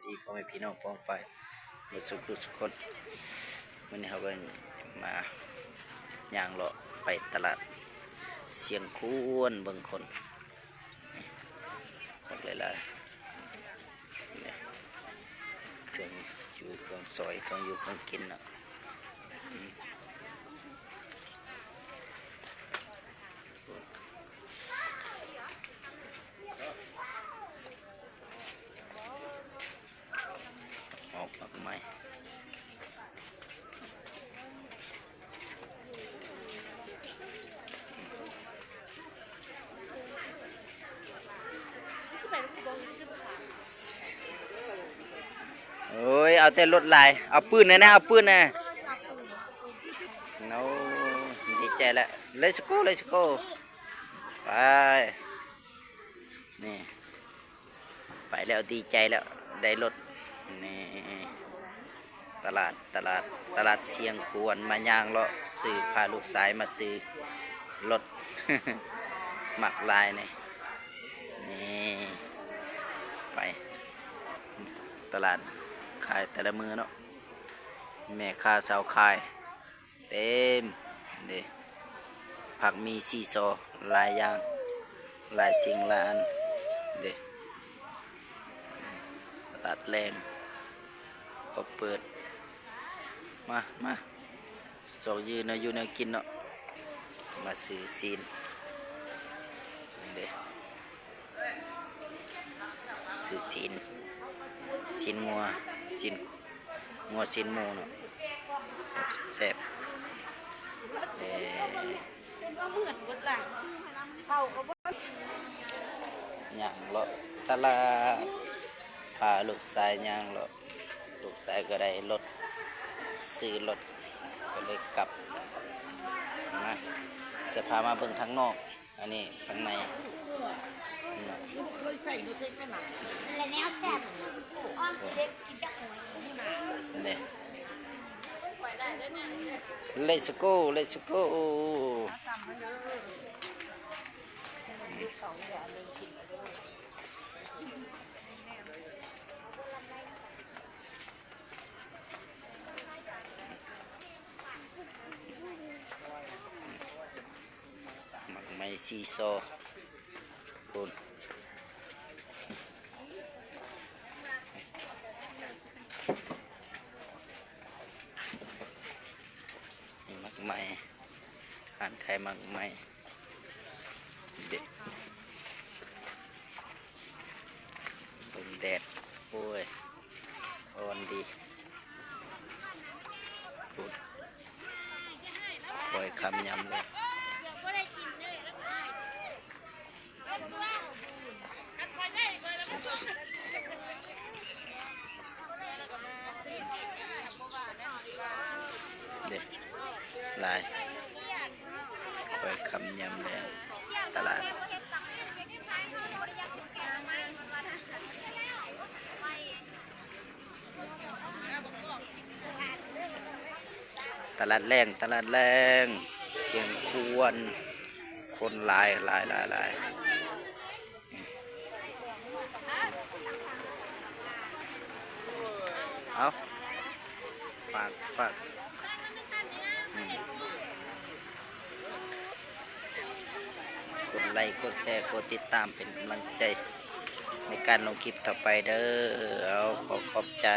ດີພໍ່ແມ່ພີ່ນ້ອງປ້ອງປາຍໝົດສູ່ຜູ້ສູ່ຄົນ. ມື້ນີ້ເຮົາກໍມາຍ່າງເລາະໄປຕະຫຼາດຊຽງຂວນເບິ່ງຄົນ ນີ້ ບັກຫຼາຍໆ ນີ້ ເຄື່ອງຢູ່ເຄື່ອງຊອຍ ເຄື່ອງຢູ່ເຄື່ອງກິນເນາະ. ອອກດອກໄມ້ ໂອ້ຍ ເອົາແຕ່ລົດຫຼາຍ ເອົາປືນແດ່ນະ ເອົາປືນແດ່. ໂອ້ ດີໃຈແລ້ວ Let's go Let's go ໄປ ນີ້ ໄປແລ້ວ ດີໃຈແລ້ວ ໄດ້ລົດ. ນີ້ ຕະຫຼາດ ຕະຫຼາດ ຕະຫຼາດຊຽງຂວນ ມາຍ່າງເລາະຊື້ ພາລູກຊາຍມາຊື້ລົດ ມັກຫຼາຍນີ້. ນີ້ ໄປຕະຫຼາດ ຂາຍແຕ່ລະມື້ເນາະ ແມ່ຄ້າຊາວຂາຍ ເຕັມເດ້ ຜັກມີຊີຊໍ ຫຼາຍຢ່າງ ຫຼາຍສິ່ງຫຼາຍອັນເດ້. ຕະຫຼາດແລງກໍເປີດ ມາ ມາ ຊອກຢືມແນວຢູ່ແນວກິນເນາະ ມາຊື້ຊີ້ນເດ້. ຊື້ຊີ້ນ ຊີ້ນງົວ ຊີ້ນງົວ ຊີ້ນໝູເນາະ ແຊບໆ. ເອີ ຍ່າງເລາະຕະຫຼາດ ພາລູກຊາຍຍ່າງເລາະ ລູກຊາຍກໍໄດ້ລົດ ຊື້ລົດ ກໍເລີຍກັບມາ. ຊິພາມາເບິ່ງທາງນອກ ອັນນີ້ຂ້າງໃນເນາະ ແນວແຊບ ອ້ອມຊິເດັດກິນກັບຫອຍ ເດ້ Let's go Let's go. ໝາກໄມ້ຊີຊໍພຸ້ນ ໝາກໄມ້ ຮ້ານຂາຍໝາກໄມ້ ເດັດ ເບິ່ງແດດ ໂອ້ຍ ຮ້ອນດີ ໂອ້ຍ ຄ່ອຍຄຳຍຳເລີຍ ເດ້ ຫຼາຍ ຄ່ອຍຄຳຍຳແລ້ວ ຕະຫຼາດ ຕະຫຼາດແລງ ຕະຫຼາດແລງ ຊຽງຂວນ ຄົນຫຼາຍ ຫຼາຍ ຫຼາຍ ຫຼາຍ. ເອົາ ຝາກ ຝາກ ອືມ ກົດໄລ ກົດແຊ ກົດຕິດຕາມ ເປັນກຳລັງໃຈໃນການລົງຄລິບຕໍ່ໄປເດີ້. ເອົາ ຂໍຂອບໃຈ.